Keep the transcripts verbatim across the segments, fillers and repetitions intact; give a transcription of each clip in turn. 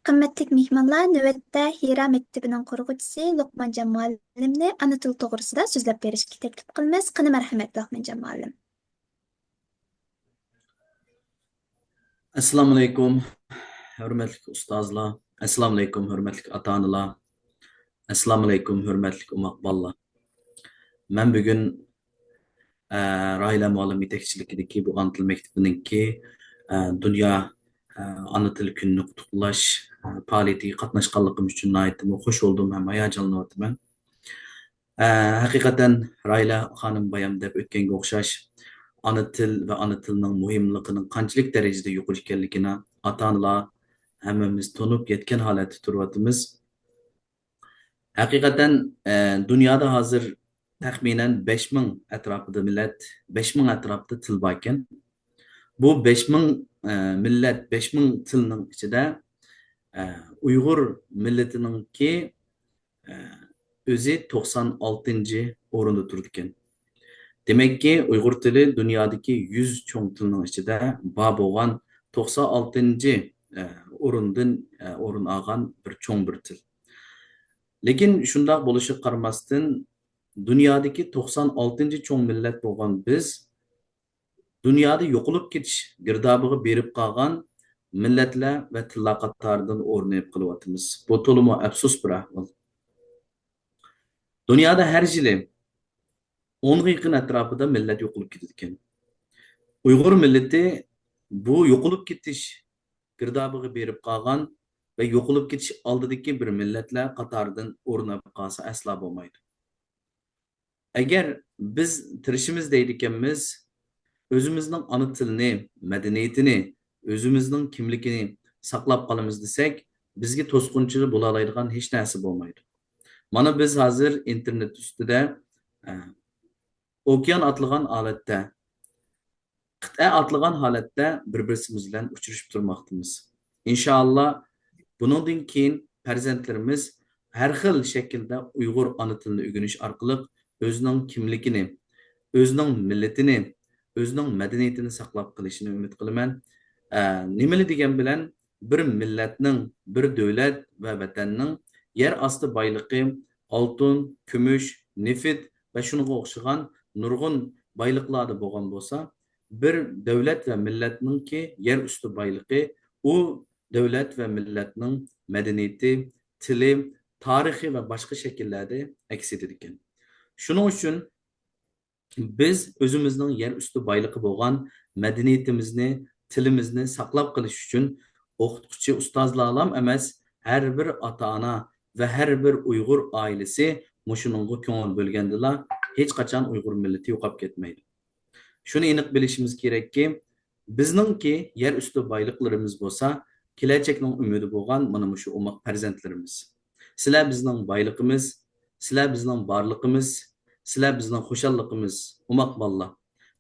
قىممەتلىك مېھمانلار، نۆۋەتتە ھىرا مەكتىپىنىڭ قۇرغۇچىسى لوقمانجان مۇئەللىمنى ئانا تىل توغرىسىدا سۆزلەپ بېرىشكە تەكلىپ قىلىمىز. قېنى، مەرھەمەت، لوقمانجان مۇئەللىم. ئەسسالامۇئەلەيكۇم، ھۆرمەتلىك ئۇستازلار. ئەسسالامۇئەلەيكۇم، ھۆرمەتلىك ئاتا-ئانىلار. ئەسسالامۇئەلەيكۇم، ھۆرمەتلىك ئوماق بالىلار. مەن بۈگۈن، ئە، راھىلە مۇئەللىم يېتەكچىلىكىدىكى بۇ ئانا تىل مەكتىپىنىڭكى، ئە، دۇنيا، ئە، ئانا تىل كۈنىنى قۇتلۇقلاش، ئە، پائالىيىتىگە قاتناشقانلىقىم ئۈچۈن ناھايىتىمۇ خۇش بولدۇم ھەم ھاياجانلىنىۋاتىمەن. ئە، ھەقىقەتەن راھىلە خانىم بايام دەپ ئۆتكەنگە ئوخشاش، ئانا تىل ۋە ئانا تىلنىڭ مۇھىملىقىنىڭ قانچىلىك دەرىجىدە يۇقىرى ئىكەنلىكىنى ئاتا-ئانىلار ھەممىمىز تونۇپ يەتكەن ھالەتتە تۇرۇۋاتىمىز. ھەقىقەتەن، ئە، دۇنيادا ھازىر تەخمىنەن بەش مىڭ ئەتراپىدا مىللەت، بەش مىڭ ئەتراپىدا تىل باركەن. بۇ بەش مىڭ، ئە، مىللەت، بەش مىڭ تىلنىڭ ئىچىدە، ئە، ئۇيغۇر مىللىتىنىڭكى، ئە، ئۆزى توقسان ئالتىنچى ئورۇندا تۇرىدىكەن. دېمەككى، ئۇيغۇر تىلى دۇنيادىكى يۈز چوڭ تىلنىڭ ئىچىدە بار بولغان توقسان ئالتىنچى، ئە، ئورۇندىن، ئە، ئورۇن ئالغان بىر چوڭ بىر تىل. لېكىن شۇنداق بولۇشىغا قارىماستىن، دۇنيادىكى توقسان ئالتىنچى چوڭ مىللەت بولغان بىز دۇنيادا يوقىلىپ كېتىش گىردابىغا بېرىپ قالغان مىللەتلەر ۋە تىللار قاتارىدىن ئورۇن ئېلىپ قېلىۋاتىمىز. بۇ تولىمۇ ئەپسۇس بىر ئەھۋال. دۇنيادا ھەر يىلى ئونغا يېقىن ئەتراپىدا مىللەت يوقىلىپ كېتىدىكەن. ئۇيغۇر مىللىتى بۇ يوقىلىپ كېتىش گىردابىغا بېرىپ قالغان ۋە يوقىلىپ كېتىش ئالدىدىكى بىر مىللەتلەر قاتارىدىن ئورۇن ئېلىپ قالسا ئەسلا بولمايدۇ. ئەگەر بىز تىرىشىمىز دەيدىكەنمىز، ئۆزىمىزنىڭ ئانا تىلىنى، مەدەنىيىتىنى، ئۆزىمىزنىڭ كىملىكىنى ساقلاپ قالىمىز دېسەك، بىزگە توسقۇنچىلىق بولالايدىغان ھېچ نەرسە بولمايدۇ. مانا بىز ھازىر ئىنتېرنېت ئۈستىدە، ئە، ئوكيان ئاتلىغان ھالەتتە، قىتئە ئاتلىغان ھالەتتە بىر-بىرسىمىز بىلەن ئۇچرىشىپ تۇرماقتىمىز. ئىنشائاللا، بۇنىڭدىن كېيىن پەرزەنتلىرىمىز ھەر خىل شەكىلدە ئۇيغۇر ئانا تىلىنى ئۆگىنىش ئارقىلىق ئۆزىنىڭ كىملىكىنى، ئۆزىنىڭ مىللىتىنى، ئۆزىنىڭ مەدەنىيىتىنى ساقلاپ قېلىشىنى ئۈمىد قىلىمەن. ئە، نېمىلا دېگەن بىلەن بىر مىللەتنىڭ، بىر دۆلەت ۋە ۋەتەننىڭ يەر ئاستى بايلىقى، ئالتۇن، كۈمۈش، نېفىت ۋە شۇنىڭغا ئوخشىغان نۇرغۇن بايلىقلاردا بولغان بولسا، بىر دۆلەت ۋە مىللەتنىڭكى يەر ئۈستى بايلىقى ئۇ دۆلەت ۋە مىللەتنىڭ مەدەنىيىتى، تىلى، تارىخى ۋە باشقا شەكىللەردە ئەكس ئېتىدىكەن. شۇنىڭ ئۈچۈن بىز ئۆزىمىزنىڭ يەر ئۈستى بايلىقى بولغان مەدەنىيىتىمىزنى، تىلىمىزنى ساقلاپ قېلىش ئۈچۈن ئوقۇتقۇچى ئۇستازلارلام ئەمەس، ھەر بىر ئاتا-ئانا ۋە ھەر بىر ئۇيغۇر ئائىلىسى مۇشۇنىڭغا كۆڭۈل بۆلگەندىلا، ھېچقاچان ئۇيغۇر مىللىتى يوقاپ كەتمەيدۇ. شۇنى ئېنىق بىلىشىمىز كېرەككى، بىزنىڭكى يەر ئۈستى بايلىقلىرىمىز بولسا، كېلەچەكنىڭ ئۈمىدى بولغان مانا مۇشۇ ئوماق پەرزەنتلىرىمىز. سىلەر بىزنىڭ بايلىقىمىز، سىلەر بىزنىڭ بارلىقىمىز، سىلەر بىزنىڭ خۇشاللىقىمىز، ئوماق بالىلار.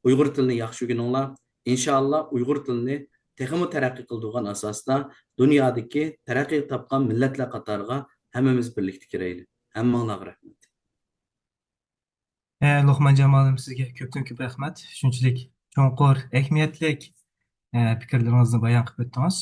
ئۇيغۇر تىلىنى ياخشى ئۆگىنىڭلار. ئىنشائاللا، ئۇيغۇر تىلىنى تېخىمۇ تەرەققىي قىلدۇرغان ئاساستا دۇنيادىكى تەرەققىي تاپقان مىللەتلەر قاتارىغا ھەممىمىز بىرلىكتە كىرەيلى. ھەممىڭلارغا رەھمەت. ئە، لوقمانجان مۇئەللىم، سىزگە كۆپتىن كۆپ رەھمەت. شۇنچىلىك چوڭقۇر، ئەھمىيەتلىك، ئە، پىكىرلىرىڭىزنى بايان قىلىپ ئۆتتىڭىز.